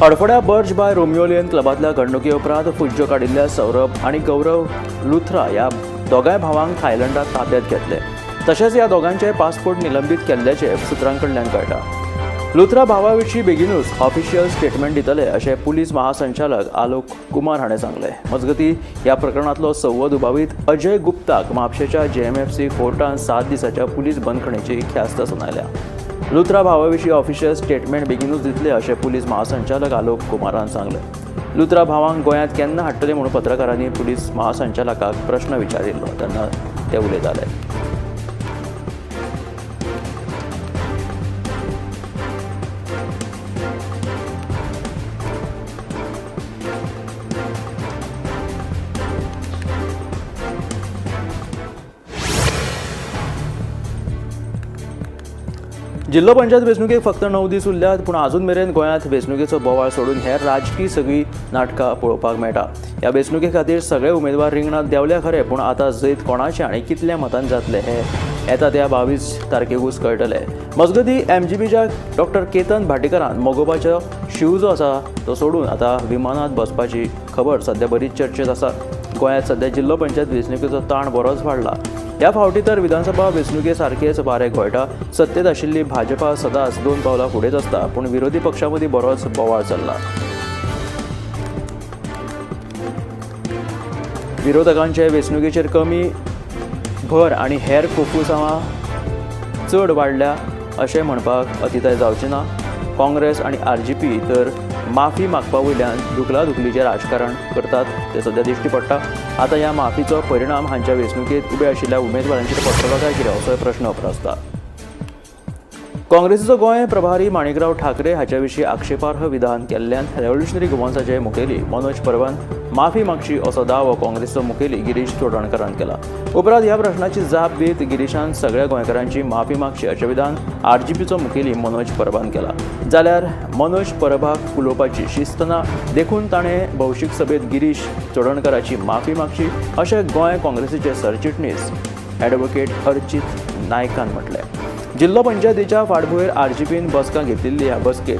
हडफड्या बर्ज बाय रोमियोलियन क्लबांतल्या घडणुके उपरांत फुज्जो काडिल्ल्या सौरभ आनी गौरव लुथरा ह्या दोगांय भावांक थायलंडात ताब्यात घेतले. तशेंच ह्या दोगांचे पासपोर्ट निलंबीत केल्ल्याचे सुत्रां कडल्यान कळटा. लुथरा भावा विशीं बेगीनूच ऑफिशियल स्टेटमेंट दितले अशें पुलीस महासंचालक आलोक कुमार हाणें सांगलें. मजगतीं ह्या प्रकरणांतलो सव्वो दुबावीत अजय गुप्ताक म्हापशेच्या जेएमएफसी कोर्टान 7 दिसांच्या पुलीस बंदखणीची ख्यास्त सुनायल्या. लुथरा भावा विशीं ऑफिशियल स्टेटमेंट बेगीनूच दितले अशें पुलीस महासंचालक आलोक कुमारान सांगलें. लुथरा भावांक गोंयांत केन्ना हाडटले म्हणून पत्रकारांनी पुलीस महासंचालकाक प्रश्न विचारिल्लो तेन्ना ते उलयताले. जिल्लो पंचायत वेंचणुकेक फक्त 9 दीस उरल्यात, पूण अजून मेरेन गोंयांत वेंचणुकेचो बोवाळ सोडून हेर राजकी सगळीं नाटकां पळोवपाक मेळटा. ह्या वेंचणुके खातीर सगळे उमेदवार रिंगणांत देंवल्या खरें, पूण आतां जैत कोणाचें आनी कितल्या मतान जातलें हें येता त्या 22 तारखेकूच कळटलें. मजगतीं एमजीपीच्या डॉक्टर केतन भाटीकारान मगोपाचो शीव जो आसा तो सोडून आतां विमानांत बसपाची खबर सध्या बरीच चर्चेत आसा. गोंयांत सध्या जिल्लो पंचायत वेंचणुकेचो ताण बरोच वाडला. ह्या फावटी तर विधानसभा वेंचणुके सारकेच वारें घोळटा. सत्तेत आशिल्ली भाजपा सदांच 2 पावलां फुडेंच आसता, पूण विरोधी पक्षां मदीं बरोच बोवाळ चल्ला. विरोधकांचे वेंचणुकेचेर कमी भर आनी हेर कोफुसांवां चड वाडल्या अशें म्हणपाक अतिताय जावची ना. काँग्रेस आनी आरजीपी तर माफी मागपा वयल्यान धुकलाधुकलीचें राजकारण करतात तें सध्या दिश्टी पडटा. आतां ह्या माफीचो परिणाम हांच्या वेंचणुकेंत उबे आशिल्ल्या उमेदवारांचेर पडटलो काय कितें असोय प्रश्न उप्रासता. काँग्रेसीचो गोंय प्रभारी माणिकराव ठाकरे हाच्या विशीं आक्षेपार्ह विधान केल्ल्यान रेव्होल्युशनरी गोवन्साचे मुखेली मनोज परबान माफी मागची असो दावो काँग्रेसीचो मुखेली गिरीश चोडणकारान केला. उपरांत ह्या प्रश्नाची जाप दीत गिरीशान सगळ्या गोंयकारांची माफी मागची अशें विधान आरजीपीचो मुखेली मनोज परबान केला. जाल्यार मनोज परबाक उलोवपाची शिस्त ना देखून ताणें भौशीक सभेंत गिरीश चोडणकाराची माफी मागची अशें गोंय काँग्रेसीचे सरचिटणीस ॲडव्होकेट अर्चित नायकान म्हटलें. जिल्लो पंचायतीच्या फाटभूंयेर आरजीपीन बसका घेतिल्ली. ह्या बसकेत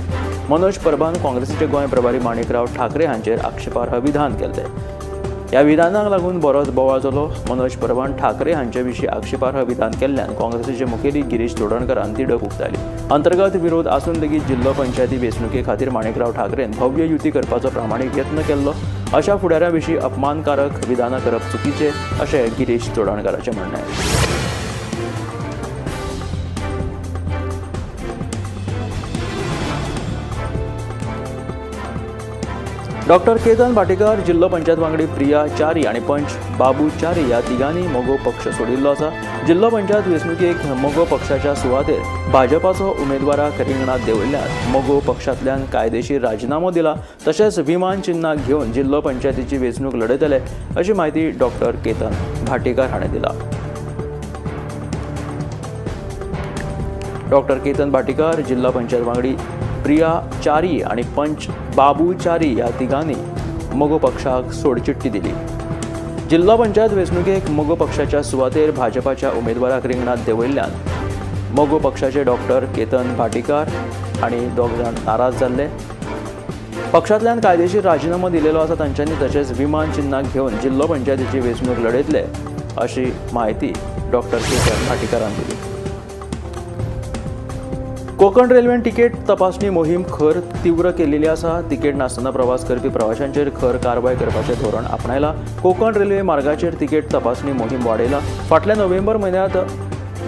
मनोज परबान काँग्रेसीचे गोंय प्रभारी माणिकराव ठाकरे हांचेर आक्षेपार्ह विधान केल्लें. ह्या विधानाक लागून बरोच बोवाळ जालो. मनोज परबान ठाकरे हांचे विशीं आक्षेपार्ह विधान केल्ल्यान काँग्रेसीचे मुखेली गिरीश चोडणकारान तिडक उक्तायली. अंतर्गत विरोध आसून लेगीत जिल्लो पंचायती वेंचणुके खातीर माणिकराव ठाकरेन भव्य युती करपाचो प्रामाणीक यत्न केल्लो. अशा फुडाऱ्यां विशीं अपमानकारक विधानां करप चुकीचें अशें गिरीश चोडणकाराचें म्हणणें. डॉक्टर केतन भाटीकार, जिल्लो पंचायत वांगडी प्रिया च्यारी आनी पंच बाबू च्यारी ह्या तिगांनी मगो पक्ष सोडिल्लो आसा. जिल्लो पंचायत वेंचणुकेक मगो पक्षाच्या सुवातेर भाजपाचो उमेदवाराक रिंगणांत देंवयल्ल्यान मगो पक्षांतल्यान कायदेशीर राजिनामो दिला. तशेंच विमान चिन्हाक घेवन जिल्लो पंचायतीची वेंचणूक लढयतले अशी म्हायती डॉक्टर केतन भाटीकार हाणें दिला. डॉक्टर केतन भाटीकार, जिल्लो पंचायत वांगडी प्रिया च्यारी आनी पंच बाबू च्यारी ह्या तिगांनी मगो पक्षाक सोडचिट्टी दिली. जिल्लो पंचायत वेंचणुकेक मगो पक्षाच्या सुवातेर भाजपाच्या उमेदवाराक रिंगणांत देंवयल्ल्यान मगो पक्षाचे डॉक्टर केतन भाटीकार आनी दोग जाण नाराज जाल्ले. पक्षांतल्यान कायदेशीर राजिनामो दिलेलो आसा तांच्यांनी, तशेंच विमान चिन्हाक घेवन जिल्लो पंचायतीची वेंचणूक लढयतले अशी म्हायती डॉक्टर केतन भाटीकारान दिली. कोकण रेल्वेन तिकेट तपासणी मोहीम खर तीव्र केलेली आसा. तिकेट नासतना प्रवास करपी प्रवाशांचेर खर कारवाय करपाचें धोरण आपणायला. कोकण रेल्वे मार्गाचेर तिकेट तपासणी मोहीम वाडयला. फाटल्या नोव्हेंबर म्हयन्यांत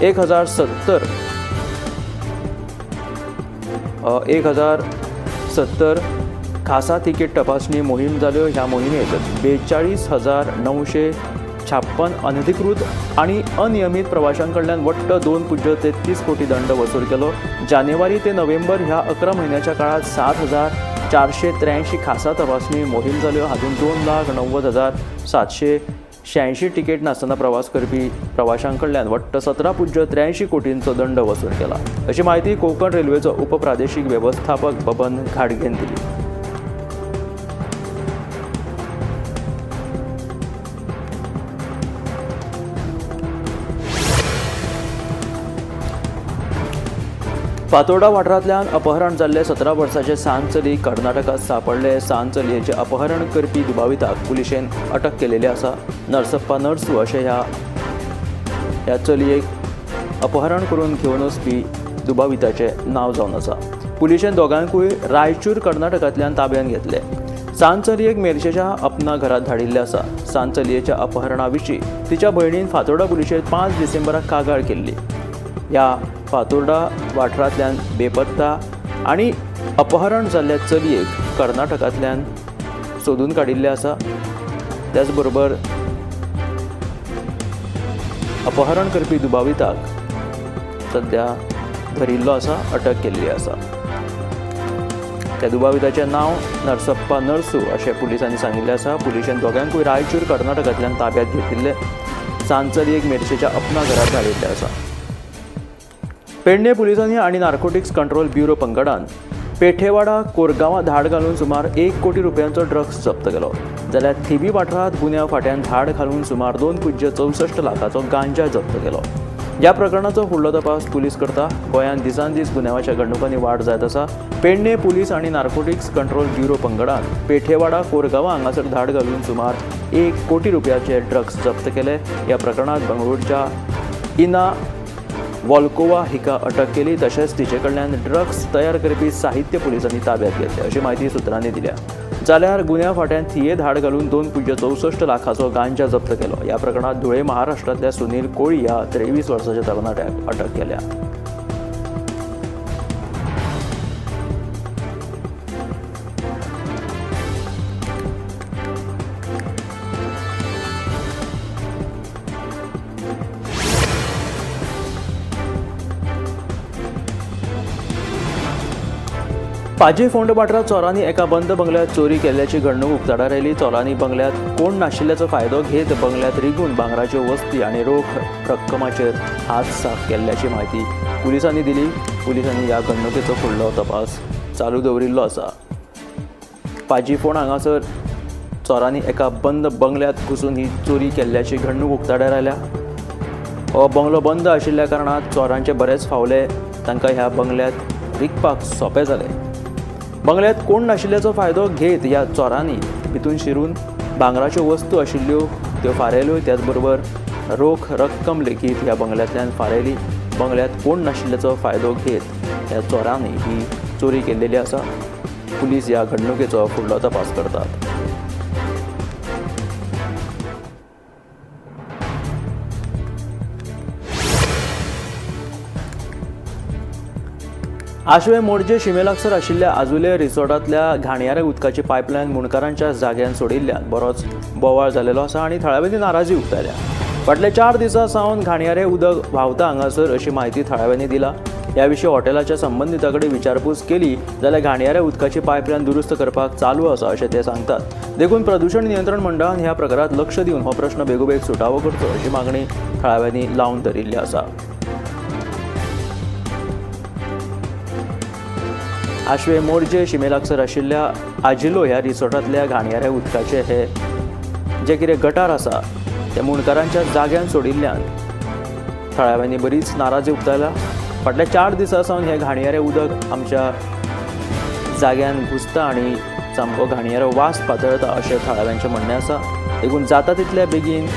1070 खासा तिकेट तपासणी मोहीम जाल्यो. ह्या मोहिमेत 42,956 अनधिकृत आनी अनियमीत प्रवाशांकडल्यान वट्ट 2.33 कोटी दंड वसूल केलो. जानेवारी ते नोव्हेंबर ह्या 11 म्हयन्याच्या काळात 7,483 खासा तपासणी मोहीम जाल्यो. हातूंत 2,90,786 तिकेट नासतना प्रवास करपी प्रवाशांकडल्यान वट्ट 17.83 कोटींचो दंड वसूल केला अशी म्हायती कोकण रेल्वेचो उपप्रादेशीक वेवस्थापक बबन घाडगेन दिली. फातोर्डा वाठारांतल्यान अपहरण जाल्ले 17 वर्साचे सान चली कर्नाटकांत सांपडले. सान चलयेचें अपहरण करपी दुबाविताक पुलिशेन अटक केलेली आसा. नरसप्पा नरसू अशें ह्या चलयेक अपहरण करून घेवन वचपी दुबाविताचें नांव जावन आसा. पुलिशेन दोगांकूय रायचूर कर्नाटकांतल्यान ताब्यांत घेतले. सान चलयेक मेरशेच्या अपना घरांत धाडिल्लें आसा. सान चलयेच्या अपहरणा विशीं तिच्या भयणीन फातोर्डा पुलिशेंत 5 डिसेंबराक कागाळ केल्ली. ह्या फातोर्डा वाठारांतल्यान बेपत्ता आनी अपहरण जाल्ल्या चलयेक कर्नाटकांतल्यान सोदून काडिल्लें आसा. त्याच बरोबर अपहरण करपी दुबाविताक सद्या धरिल्लो आसा, अटक केल्ली आसा. त्या दुबाविताचें नांव नरसप्पा नरसू अशें पुलिसांनी सांगिल्लें आसा. पुलिशेन दोगांकूय रायचूर कर्नाटकांतल्यान ताब्यांत घेतिल्ले. सान चलयेक मेरशेच्या अपना घरांत धाडिल्लें आसा. पेडणे पुलिसांनी आनी नार्कोटिक्स कंट्रोल ब्युरो पंगडान पेठेवाडा कोरगांवां धाड घालून सुमार 1 कोटी रुपयांचो ड्रग्स जप्त केलो. जाल्यार थिबी वाठारांत गुन्यांव फांट्यान धाड घालून सुमार 2.64 लाखाचो गांजा जप्त केलो. ह्या प्रकरणाचो फुडलो तपास पुलीस करता. गोंयांत दिसान दीस गुन्यांवाच्या घडणुकांनी वाड जायत आसा. पेडणे पुलीस आनी नार्कोटिक्स कंट्रोल ब्युरो पंगडान पेठेवाडा कोरगांवां हांगासर धाड घालून सुमार 1 कोटी रुपयाचे ड्रग्स जप्त केले. ह्या प्रकरणांत बंगळुरूच्या इना वॉल्कोवा हिका अटक केली. तशेंच तिचे कडल्यान ड्रग्स तयार करपी साहित्य पुलिसांनी ताब्यात घेतले अशी म्हायती सुत्रांनी दिल्या. जाल्यार गुन्यांव फांट्यान थिये धाड घालून 2.64 लाखाचो गांजा जप्त केलो. ह्या प्रकरणांत धुळे महाराष्ट्रांतल्या सुनील कोळी ह्या 23 वर्साच्या तरणाट्याक अटक केल्या. पाजी फोंड वाठारांत चोरांनी एका बंद बंगल्यात चोरी केल्ल्याची घडणूक उक्ताडार आयली. चोरांनी बंगल्यात कोण नाशिल्ल्याचो फायदो घेत बंगल्यात रिगून भांगराच्यो वस्ती आनी रोख रक्कमाचेर हात साफ केल्ल्याची म्हायती पुलिसांनी दिली. पुलिसांनी ह्या घडणुकेचो फुडलो तपास चालू दवरिल्लो आसा. पाजी फोंड हांगासर चोरांनी एका बंद बंगल्यात घुसून ही चोरी केल्ल्याची घडणूक उक्ताडार आयल्या. हो बंगलो बंद आशिल्ल्या कारणान चोरांचे बरेच फावले तांकां ह्या बंगल्यात रिगपाक सोंपें जालें. बंगल्यात कोण नाशिल्ल्याचो फायदो घेत ह्या चोरांनी भितून शिरून भांगराच्यो वस्तू आशिल्ल्यो त्यो फारयल्यो. त्याचबरोबर रोख रक्कम लेगीत ह्या बंगल्यांतल्यान फारयली. बंगल्यात कोण नाशिल्ल्याचो फायदो घेत ह्या चोरांनी ही चोरी केल्लेली आसा. पुलीस ह्या घडणुकेचो फुडलो तपास करतात. आशवे मोडजे शिमे लागसर आशिल्ल्या आजुले रिसॉर्टांतल्या घाणयाऱ्या उदकाची पायपलायन मुंडकारांच्या जाग्यान सोडिल्ल्यान बरोच बोवाळ जालेलो आसा आनी थळाव्यांनी नाराजी उक्तायल्या. फाटल्या 4 दिसां सावन घाणयारें उदक व्हांवता हांगासर अशी म्हायती थळाव्यांनी दिला. ह्या विशीं हॉटेलाच्या संबंदिता कडेन विचारपूस केली जाल्यार घाणयाऱ्या उदकाची पायपलायन दुरुस्त करपाक चालू आसा अशें ते सांगतात. देखून प्रदूशण नियंत्रण मंडळान ह्या प्रकारांत लक्ष दिवन हो प्रश्न बेगोबेग सुटावो करचो अशी मागणी थळाव्यांनी लावन धरिल्ली आसा. आशवे मोरजे शिमे लागसर आशिल्ल्या आजिलो ह्या रिसॉर्टांतल्या घाणयाऱ्या उदकाचे हे जे कितें गटार आसा ते मुंडकारांच्या जाग्यान सोडिल्ल्यान थळाव्यांनी बरीच नाराजी उक्तायल्या. फाटल्या 4 दिसां सावन हें घाणयारें उदक आमच्या जाग्यान घुसता आनी सामको घाणयारो वास पातळता अशें थळाव्यांचें म्हणणें आसा. देखून जाता तितल्या बेगीन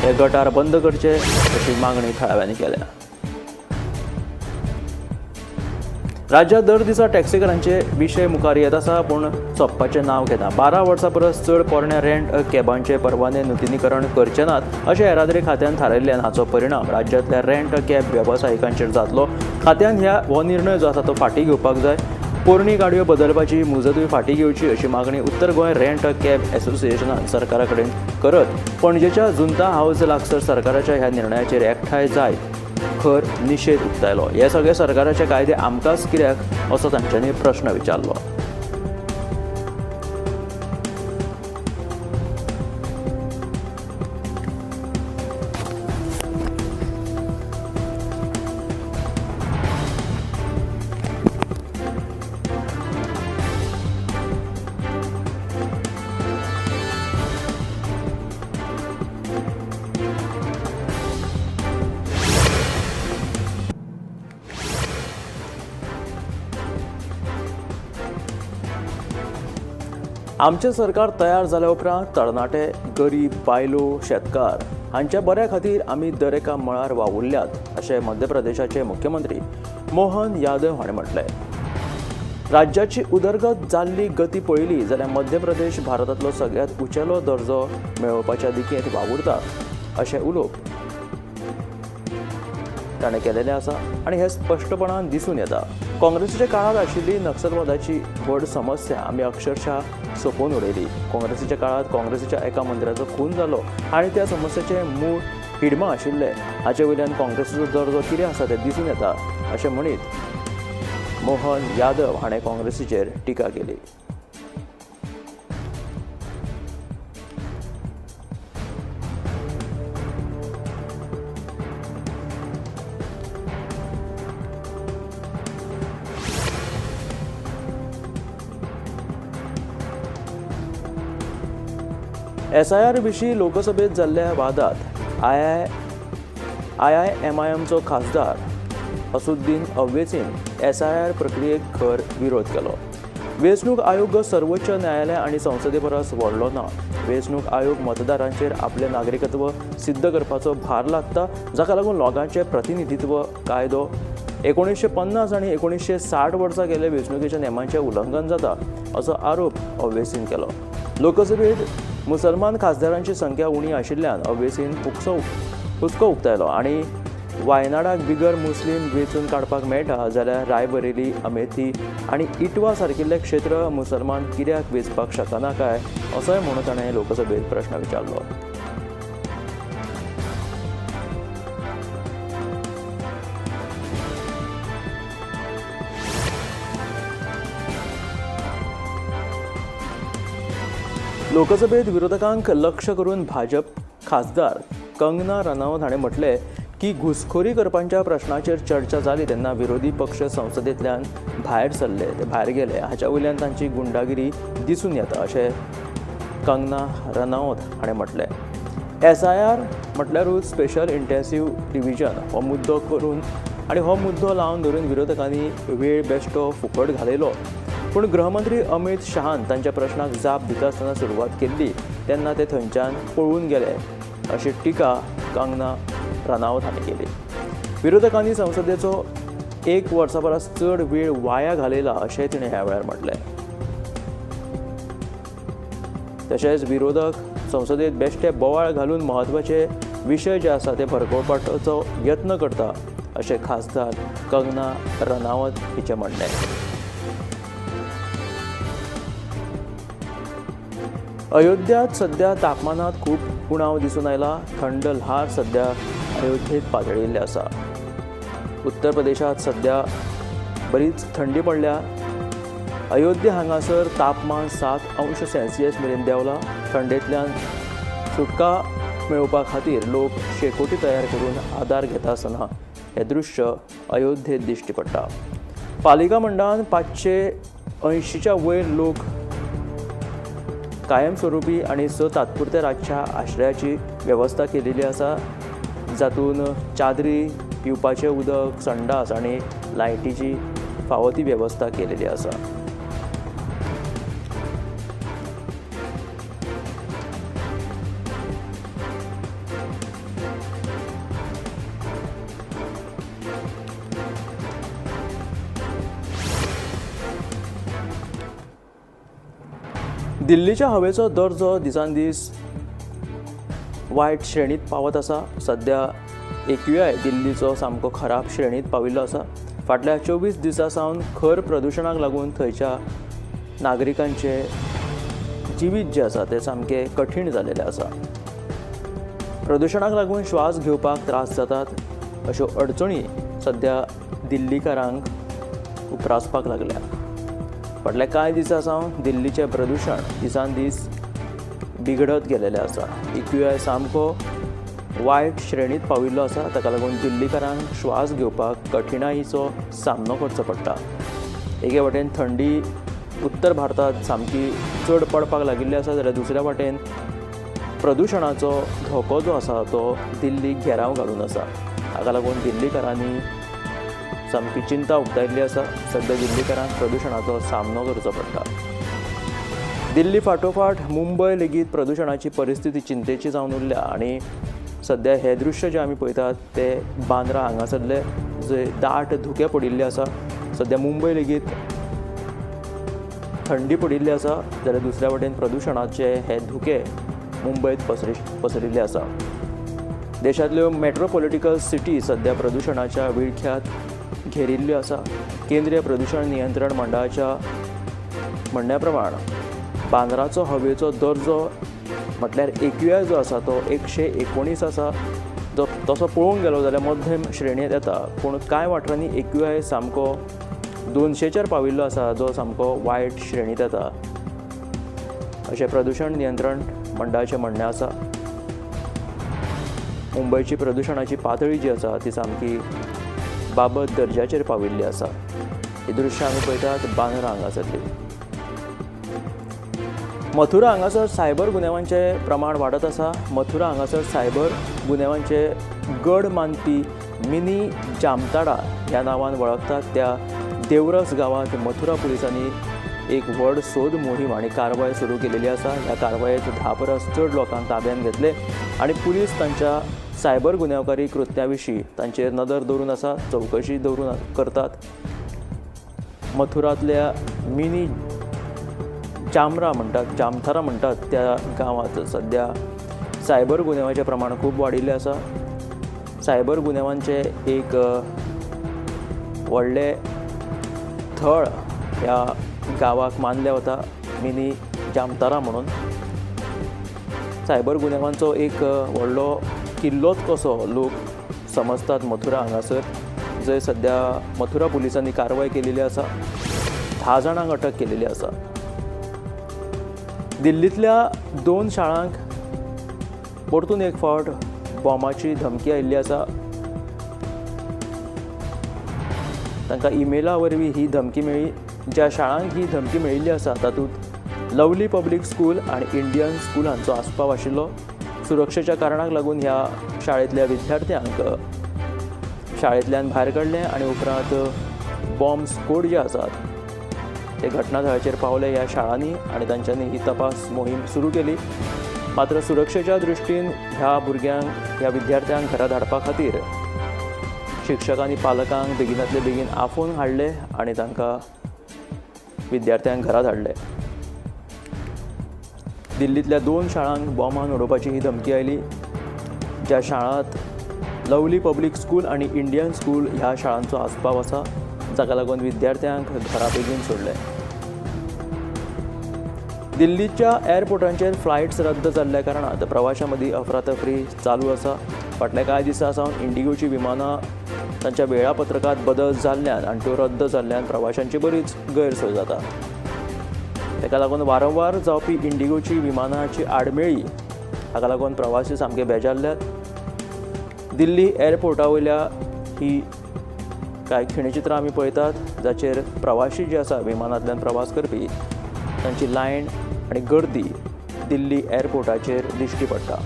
हे गटार बंद करचे अशी मागणी थळाव्यांनी केल्या. राज्यात दर दिसा टॅक्सीकारांचे विशय मुखार येत आसा, पूण सोंपपाचें नांव घेना. 12 वर्सां परस चड पोरण्या रेंट कॅबांचे परवाने नुतनीकरण करचे नात अशें येरादारी खात्यान थारायल्ल्यान हाचो परिणाम राज्यांतल्या रेंट कॅब वेवसायिकांचेर जातलो. खात्यान हो निर्णय जो आसा तो फाटीं घेवपाक जाय. पोरणी गाडयो बदलपाची मुजतूय फाटीं घेवची अशी मागणी उत्तर गोंय रेंट कॅब एसोसिएशनान सरकारा कडेन करत पणजेच्या जुंता हावज लागसर सरकाराच्या ह्या निर्णयाचेर एकठांय जायत खर निशेध उक्तायलो. हे सगळे सरकाराचे कायदे आमकांच कित्याक असो तांच्यांनी प्रश्न विचारलो. आमचें सरकार तयार जाल्या उपरांत तरणाटे, गरीब, बायलो, शेतकार हांच्या बऱ्या खातीर आमी दर एका मळार वावुरल्यात अशें मध्य प्रदेशाचे मुख्यमंत्री मोहन यादव हाणें म्हटलें. राज्याची उदरगत जाल्ली गती पळयली जाल्यार मध्य प्रदेश भारतांतलो सगळ्यांत उंचेलो दर्जो मेळोवपाच्या दिकेंत वावुरता अशें उलोवप ताणें केलेलें आसा आनी हें स्पश्टपणान दिसून येता. काँग्रेसीच्या काळांत आशिल्ली नक्षलवादाची व्हड समस्या आमी अक्षरशः सोंपोवन उडयली. काँग्रेसीच्या काळांत काँग्रेसीच्या एका मंत्र्याचो खून जालो आनी त्या समस्येचें मूळ हिडमा आशिल्लें. हाचे वयल्यान काँग्रेसीचो दर्जो कितें आसा तें दिसून येता अशें म्हणीत मोहन यादव हाणें काँग्रेसीचेर टिका केली. एसआयआर विशीं लोकसभेत जाल्ल्या वादात आयआयएमआयएमचो खासदार असुद्दीन ओवेसीन एसआयआर प्रक्रियेक खर विरोध केलो. वेंचणूक आयोग सर्वोच्च न्यायालय आनी संसदे परस व्हडलो ना. वेंचणूक आयोग मतदारांचेर आपलें नागरिकत्व सिद्ध करपाचो भार लागता, जाका लागून लोकांचें प्रतिनिधित्व कायदो 1950 आनी 1960 वर्सा केल्ले वेंचणुकेच्या नेमांचें उल्लंघन जाता असो आरोप ओवेसीन केलो. लोकसभेत मुसलमान खासदारांची संख्या उणी आशिल्ल्यान ओवेसीन हुस्को उक्तायलो आनी वायनाडाक बिगर मुस्लीम वेंचून काडपाक मेळटा जाल्यार रायबरेली, अमेठी आनी इटवा सारकिल्ले क्षेत्र मुसलमान कित्याक वेंचपाक शकना काय असोय म्हणून ताणें लोकसभेत प्रश्न विचारलो. लोकसभेत विरोधकांक लक्ष करून भाजप खासदार कंगना रनावत हाणें म्हटलें की घुसखोरी करपाच्या प्रश्नाचेर चर्चा जाली तेन्ना विरोधी पक्ष संसदेंतल्यान भायर सरले, ते भायर गेले, हाच्या वयल्यान तांची गुंडागिरी दिसून येता अशें कंगना रनावत हाणें म्हटलें. एसआयआर म्हटल्यारूच स्पेशल इंटेन्सीव डिविजन हो मुद्दो करून आनी हो मुद्दो लावन धरून विरोधकांनी वेळ बेश्टो फुकट घालयलो. पूण गृहमंत्री अमित शहान तांच्या प्रश्नाक जाप दिता आसतना सुरवात केल्ली तेन्ना ते थंयच्यान पळून गेले अशी टिका कंगना रनावत हांणी केली. विरोधकांनी संसदेचो एक वर्सा परस चड वेळ वाया घालयला अशें तिणें ह्या वेळार म्हटलें. तशेंच विरोधक संसदेत बेश्टे बोवाळ घालून म्हत्वाचे विशय जे आसा ते भरकोवपाचो यत्न करता अशें खासदार कंगना रनावत हिचें म्हणणें. अयोध्यांत सध्या तापमानांत खूब उणाव दिसून आयला. थंड ल्हार सध्या अयोध्येत पातळिल्लें आसा. उत्तर प्रदेशांत सध्या बरीच थंडी पडल्या. अयोध्या हांगासर तापमान 7 अंश सेल्सियस मेरेन देंवला. थंडेंतल्यान सुटका मेळोवपा खातीर लोक शेकोटी तयार करून आदार घेता आसतना हें दृश्य अयोध्येत दिश्टी पडटा. पालिका मंडळान 580च्या वयर लोक कायमस्वरूपी आनी 6 तात्पुरत्या रातच्या आश्रयाची वेवस्था केलेली आसा, जातून चादरी, पिवपाचें उदक, संडास आनी लायटीची फावो ती वेवस्था केलेली आसा. दिल्लीच्या हवेचो दर्जो दिसान दीस वायट श्रेणीत पावत आसा. सध्या AQI दिल्लीचो सामको खराब श्रेणीत पाविल्लो आसा. फाटल्या 24 दिसां सावन खर प्रदुशणाक लागून थंयच्या नागरिकांचें जिवीत जें आसा तें सामकें कठीण जालेलें आसा. प्रदुशणाक लागून श्वास घेवपाक त्रास जातात अश्यो अडचणी सध्या दिल्लीकारांक उप्रासपाक लागल्या. फाटल्या कांय दिसां सावन दिल्लीचें प्रदुशण दिसान दीस बिगडत गेलेलें आसा. AQI सामको वायट श्रेणीत पाविल्लो आसा. ताका लागून दिल्लीकारांक श्वास घेवपाक कठिणाईचो सामनो करचो पडटा. एके वटेन थंडी उत्तर भारतांत सामकी चड पडपाक लागिल्ली आसा जाल्यार दुसऱ्या वटेन प्रदुशणाचो धोको जो आसा तो दिल्लीक घेराव घालून आसा. हाका लागून दिल्लीकारांनी सामकी चिंता उक्तायल्ली आसा. सध्या दिल्लीकारांक प्रदुशणाचो सामनो करचो पडटा. दिल्ली फाटोफाट मुंबय लेगीत प्रदुशणाची परिस्थिती चिंतेची जावन उरल्या आनी सद्या हे दृश्य जे आमी पळयतात ते बांद्रा हांगासरले जे दाट धुकें पडिल्लें आसा. सद्या मुंबय लेगीत थंडी पडिल्ली आसा, जाल्यार दुसऱ्या वटेन प्रदुशणाचे हे धुके मुंबयत पसरिल्ले आसा. देशांतल्यो मेट्रोपॉलिटिकल सिटी सद्या प्रदुशणाच्या विळख्यांत घेरिल्ल्यो आसा. केंद्रीय प्रदुशण नियंत्रण मंडळाच्या म्हणण्या प्रमाण बांद्राचो हवेचो दर्जो म्हटल्यार AQI जो आसा तो 119 आसा, जो तसो पळोवंक गेलो जाल्यार मध्यम श्रेणींत येता, पूण कांय वाठारांनी AQI सामको 200चेर पाविल्लो आसा, जो सामको वायट श्रेणींत येता अशें प्रदुशण नियंत्रण मंडळाचें म्हणणें आसा. मुंबयची प्रदुशणाची पातळी जी आसा ती सामकी बाबत दर्जाचेर पाविल्ली आसा. ही दृश्यां आमी पळयतात बांद्रा हांगासरली. मथुरा हांगासर सायबर गुन्यांवांचें प्रमाण वाडत आसा. मथुरा हांगासर सायबर गुन्यांवांचे गड मानपी मिनी जामताडा ह्या नांवान वळखतात त्या देवरस गांवांत मथुरा पुलिसांनी एक व्हड सोद मोहीम आनी कारवाय सुरू केलेली आसा. ह्या कारवायेत 10 परस चड लोकांक ताब्यांत घेतले आनी पुलीस तांच्या सायबर गुन्यांवकारी कृत्या विशीं तांचेर नदर दवरून आसा, चवकशी दवरून करतात. मथुरांतल्या मिनी जामरा म्हणटात, जामथारा म्हणटात त्या गांवांत सद्या सायबर गुन्यांवाचें प्रमाण खूब वाडिल्लें आसा. सायबर गुन्यांवांचें एक व्हडलें थळ ह्या गांवाक मानलें वता, मिनी जामतारा म्हणून. सायबर गुन्यांवांचो एक व्हडलो किल्लोच कसो लोक समजतात मथुरा हांगासर, जंय सद्या मथुरा पुलिसांनी कारवाय केलेली आसा. 10 जाणांक अटक केलेली आसा. दिल्लींतल्या 2 शाळांक परतून एक फावट बॉमाची धमकी आयिल्ली आसा. तांकां इमेला वरवीं ही धमकी मेळ्ळी. ज्या शाळांक ही धमकी मेळिल्ली आसा तातूंत लवली पब्लीक स्कूल आनी इंडियन स्कूल हांचो आस्पाव आशिल्लो. सुरक्षेच्या कारणाक लागून ह्या शाळेंतल्या विद्यार्थ्यांक शाळेंतल्यान भायर काडले आनी उपरांत बॉम्ब स्कोड जे आसात ते घटनाथळाचेर पावले ह्या शाळांनी आनी तांच्यांनी ही तपास मोहीम सुरू केली. मात्र सुरक्षेच्या दृश्टीन ह्या भुरग्यांक, ह्या विद्यार्थ्यांक घरा धाडपा खातीर शिक्षकांनी पालकांक बेगिनातले बेगीन आफोवन हाडले आनी तांकां विद्यार्थ्यांक घरा धाडले. दिल्लींतल्या 2 शाळांक बॉमान उडोवपाची ही धमकी आयली. ज्या शाळांत लवली पब्लीक स्कूल आनी इंडियन स्कूल ह्या शाळांचो आस्पाव आसा, जाका लागून विद्यार्थ्यांक घरा बेगीन सोडले. दिल्लीच्या एअरपोर्टांचेर फ्लायट्स रद्द जाल्ल्या कारणान प्रवाशां मदीं अफरातफरी चालू आसा. फाटल्या कांय दिसां सावन इंडिगोची विमानां तांच्या वेळापत्रकांत बदल जाल्ल्यान आनी त्यो रद्द जाल्ल्यान प्रवाशांची बरीच गैरसोय जाता. ताका लागून वारंवार जावपी इंडिगोची विमानाची आडमेळी हाका लागून प्रवासी सामके बेजारल्यात. दिल्ली एअरपोर्टा वयल्या ही कांय खिणचित्रां आमी पळयतात, जाचेर प्रवासी जे आसा विमानांतल्यान प्रवास करपी तांची लायन आनी गर्दी दिल्ली एअरपोर्टाचेर दिश्टी पडटा.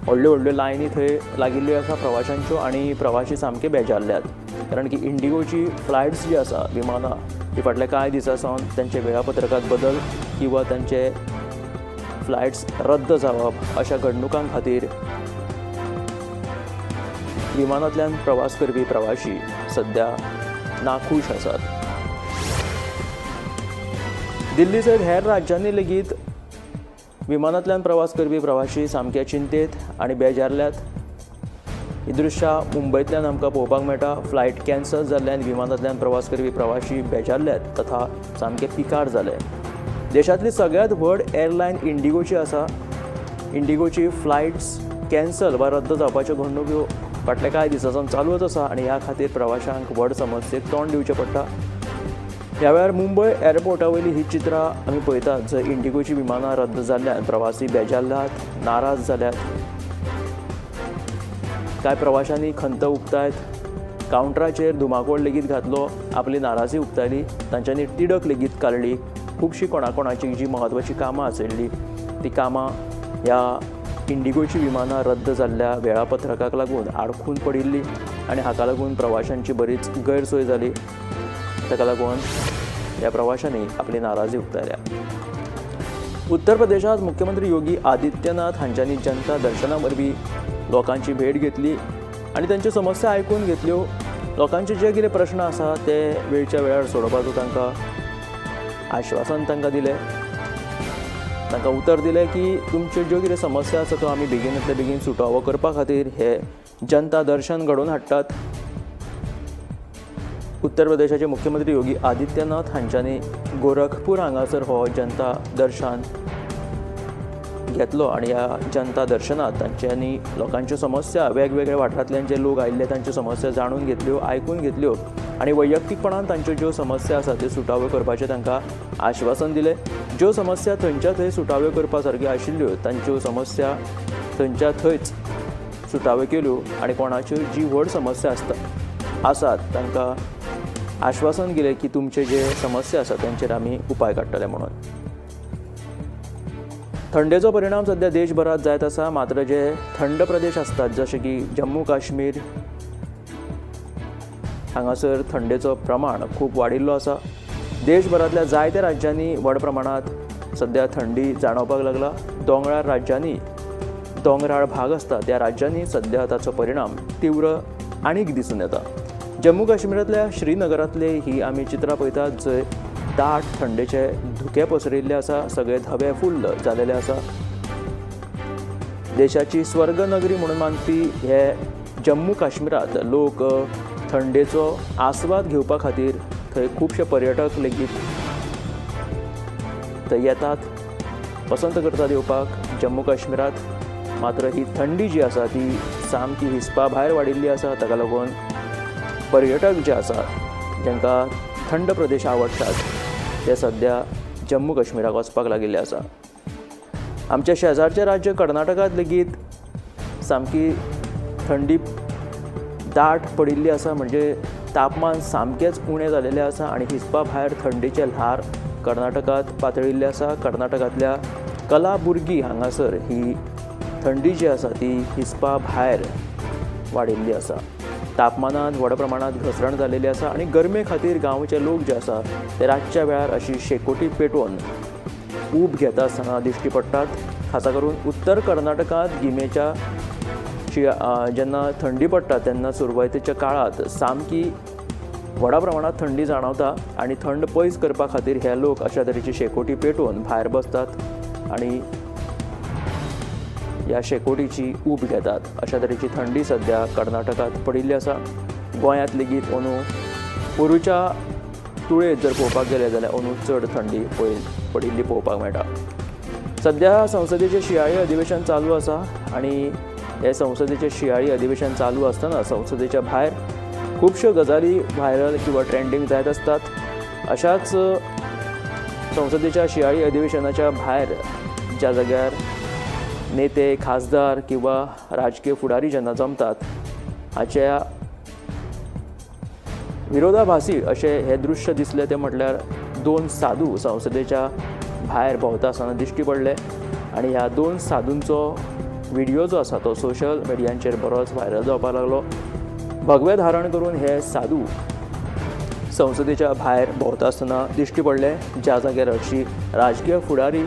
व्हडल्यो व्हडल्यो लायनी थंय लागिल्ल्यो आसा प्रवाशांच्यो आनी प्रवासी सामके बेजारल्यात, कारण की इंडिगोची फ्लायट्स जी आसा विमानां ती फाटल्या कांय दिसां सावन तांच्या वेळापत्रकांत बदल किंवा तांचे फ्लायट्स रद्द जावप अशा घडणुकां खातीर विमानांतल्यान प्रवास करपी प्रवाशी सद्या नाखूश आसात. दिल्ली सयत हेर राज्यांनी लेगीत विमानांतल्यान प्रवास करपी प्रवाशी सामके चिंतेत आनी बेजारल्यात. ही दृश्यां मुंबयतल्यान आमकां पळोवपाक मेळटा. फ्लायट कॅन्सल जाल्ल्यान विमानांतल्यान प्रवास करपी प्रवाशी बेजारल्यात तथा सामके पिकार जाले. देशांतली सगळ्यांत व्हड एअरलायन इंडिगोची आसा. इंडिगोची फ्लायट्स कॅन्सल वा रद्द जावपाच्यो घडणुक्यो फाटल्या कांय दिसां सावन चालूच आसा आनी ह्या खातीर प्रवाशांक व्हड समस्येक तोंड दिवचें पडटा. ह्या वेळार मुंबय एअरपोर्टा वयली ही चित्रां आमी पळयतात, जंय इंडिगोची विमानां रद्द जाल्ल्यान प्रवासी बेजारल्यात, नाराज जाल्यात. कांय प्रवाशांनी खंत उक्तायत कावंटराचेर धुमाकूळ लेगीत घातलो, आपली नाराजी उक्तायली, तांच्यांनी तिडक लेगीत काडली. खुबशीं कोणाकोणाची जी म्हत्वाची कामां आशिल्लीं ती कामां ह्या इंडिगोची विमानां रद्द जाल्ल्या वेळापत्रकाक लागून आडखून पडिल्ली आनी हाका लागून प्रवाशांची बरीच गैरसोय जाली. ताका लागून ह्या प्रवाशांनी आपली नाराजी उक्तायल्या. उत्तर प्रदेशात मुख्यमंत्री योगी आदित्यनाथ हांच्यांनी जनता दर्शना वरवीं लोकांची भेट घेतली आनी तांच्यो समस्या आयकून घेतल्यो. लोकांचे जे कितें प्रश्न आसा ते वेळच्या वेळार सोडोवपाचो तांकां आश्वासन तांकां दिलें. तांकां उतर दिलें की तुमच्यो ज्यो कितें समस्या आसा त्यो आमी बेगीनांतले बेगीन सुटावो करपा खातीर हे जनता दर्शन घडोवन हाडटात. उत्तर प्रदेशाचे मुख्यमंत्री योगी आदित्यनाथ हांच्यांनी गोरखपूर हांगासर हो जनता दर्शन घेतलो आनी ह्या जनता दर्शनात तांच्यांनी लोकांच्यो समस्या, वेगवेगळ्या वाठारांतल्यान जे लोक आयिल्ले तांच्यो समस्या जाणून घेतल्यो, आयकून घेतल्यो आनी वैयक्तीकपणान तांच्यो ज्यो समस्या आसा त्यो सुटाव्यो करपाचें तांकां आश्वासन दिलें. ज्यो समस्या थंयच्या थंय सुटाव्यो करपा सारक्यो आशिल्ल्यो तांच्यो समस्या थंयच्या थंयच सुटाव्यो केल्यो आनी कोणाच्यो जी व्हड समस्या आसात तांकां आश्वासन दिलें की तुमचे जे समस्या आसा तांचेर आमी उपाय काडटले म्हणून. थंडेचो परिणाम सध्या देशभरात जायत आसा. मात्र जे थंड प्रदेश आसतात जशे की जम्मू काश्मीर हांगासर थंडेचो प्रमाण खूब वाडिल्लो आसा. देशभरांतल्या जायत्या राज्यांनी व्हड प्रमाणांत सध्या थंडी जाणवपाक लागला. दोंगराळ राज्यांनी, दोंगराळ भाग आसता त्या राज्यांनी सध्या ताचो परिणाम तीव्र आनीक दिसून येता. जम्मू काश्मीरांतल्या श्रीनगरांतले ही आमी चित्रां पळयतात जंय दाट थंडेचे धुके पसरिल्ले आसा, सगळे धवे फुल्ल जालेले आसा. देशाची स्वर्गनगरी म्हणून मानपी हे जम्मू काश्मीरांत लोक थंडेचो आस्वाद घेवपा खातीर थंय खुबशे पर्यटक लेगीत थंय येतात, पसंत करतात येवपाक जम्मू काश्मीरांत. मात्र ही थंडी जी आसा ती सामकी हिसपा भायर वाडिल्ली आसा. ताका लागून पर्यटक जे आसात, जांकां थंड प्रदेश आवडटात, ते सद्या जम्मू काश्मीराक वचपाक लागिल्ले आसा. आमच्या शेजारचें राज्य कर्नाटकांत लेगीत सामकी थंडी दाट पडिल्ली आसा, म्हणजे तापमान सामकेंच उणें जालेलें आसा आनी हिसपा भायर थंडेचें ल्हार कर्नाटकांत पातळिल्लें आसा. कर्नाटकांतल्या कलाबुर्गी हांगासर ही थंडी जी आसा ती हिसपा भायर वाडिल्ली आसा. तापमानांत व्हड प्रमाणांत घसरण जालेली आसा आनी गरमे खातीर गांवचे लोक जे आसा ते रातच्या वेळार अशी शेकोटी पेटोवन ऊब घेता आसतना दिश्टी पडटात. खासा करून उत्तर कर्नाटकांत गिमेच्या जेन्ना थंडी पडटा तेन्ना सुरवातेच्या काळांत सामकी व्हडा प्रमाणांत थंडी जाणवता आनी थंड पयस करपा खातीर हे लोक अशा तरेची शेकोटी पेटोवन भायर बसतात आनी ह्या शेकोटीची ऊब घेतात. अशा तरेची थंडी सद्या कर्नाटकांत पडिल्ली आसा. गोंयांत लेगीत अंदू पोरूच्या तुळेंत जर पळोवपाक गेले जाल्यार अंदू चड थंडी पडिल्ली पळोवपाक मेळटा. सद्या संसदेचें शिंयाळी अधिवेशन चालू आसा आनी हे संसदेचें शिंयाळी अधिवेशन चालू आसतना संसदेच्या भायर खुबश्यो गजाली व्हायरल किंवा ट्रेंडींग जायत आसतात. अशाच संसदेच्या शिंयाळी अधिवेशनाच्या भायर ज्या जाग्यार नेते, खासदार किंवा राजकीय फुडारी जेन्ना जमतात हाच्या विरोधाभासी अशें हें दृश्य दिसलें तें म्हटल्यार दोन साधू संसदेच्या भायर भोंवता आसतना दिश्टी पडले आनी ह्या दोन साधूंचो व्हिडियो जो आसा तो सोशल मिडियांचेर बरोच व्हायरल जावपाक लागलो. भगवे धारण करून हे साधू संसदेच्या भायर भोंवता आसतना दिश्टी पडले. ज्या जाग्यार अशी राजकीय फुडारी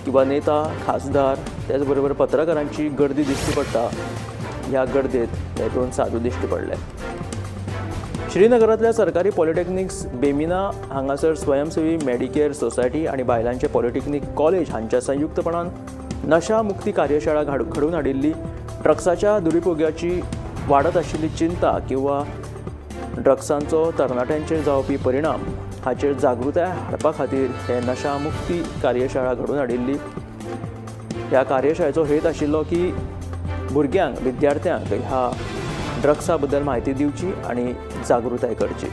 किंवा नेता, खासदार, त्याच बरोबर पत्रकारांची गर्दी दिश्टी पडटा, ह्या गर्देत हे दोन साधू दिश्टी पडले. श्रीनगरांतल्या सरकारी पॉलिटेक्निक्स बेमिना हांगासर स्वयंसेवी मेडिकेअर सोसायटी आनी बायलांचे पॉलिटेक्निक कॉलेज हांच्या संयुक्तपणान नशा मुक्ती कार्यशाळा घडोवन हाडिल्ली. ड्रग्साच्या दुरुपयोगाची वाडत आशिल्ली चिंता किंवा ड्रग्सांचो तरणाट्यांचेर जावपी परिणाम हाचेर जागृताय हाडपा खातीर हे नशा मुक्ती कार्यशाळा घडोवन हाडिल्ली. ह्या कार्यशाळेचो हेत आशिल्लो की भुरग्यांक, विद्यार्थ्यांक ह्या ड्रग्सा बद्दल म्हायती दिवची आनी जागृताय करची.